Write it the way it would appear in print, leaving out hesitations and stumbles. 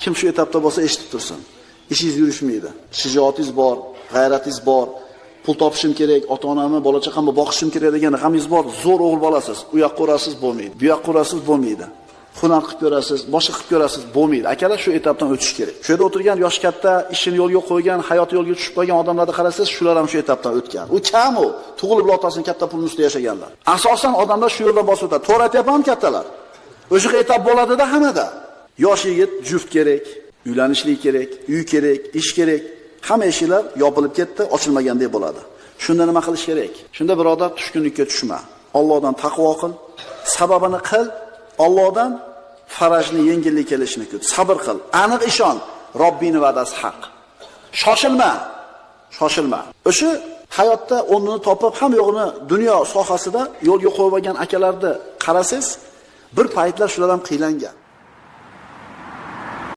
Kim shu etapda bo'lsa eshitib tursin. Ishingiz yurishmaydi. Shijoatingiz bor, g'ayratingiz bor, pul topishim kerak, ota-onamni, bola chaqamni boqishim kerak degan g'amingiz bor, zo'r o'g'il bolasiz. U yoqqa urasiz bo'lmaydi, bu yoqqa urasiz bo'lmaydi. Hunar qilib ko'rasiz, boshqa qilib ko'rasiz, bo'lmaydi. Akalar shu etapdan o'tish kerak. Shu yerda o'tirgan yosh katta, ishini yo'lga qo'ygan, hayoti yo'lga tushib qolgan odamlarni qarasangiz, shular ham shu etapdan o'tgan. U kam u, tug'ilib otasini katta pulning ustida yashaganlar. Asosan odamlar shu yo'ldan bosib o'tadi. To'g'ri aytyapmanmi kattalar? O'sha etap bo'ladida hammada. Yosh yigit juft kerak, uylanishlik kerak, uy kerak, ish kerak. Hamma eshiklar yopilib ketdi, ochilmagandek bo'ladi. Shunda nima qilish kerak? Shunda birodar tushkunlikka tushma. Allohdan taqvo qil, sababini qil, Allohdan farajni yengillik kelishini kut. Sabr qil, aniq ishon, Robbingning va'dasi haq. Shoshilma. Shoshilma. O'sha hayotda o'rnini topib, ham yo'g'ini dunyo sohasida yo'lga qo'yib olgan akalarni qarasangiz, bir paytlar shular ham qiylangan.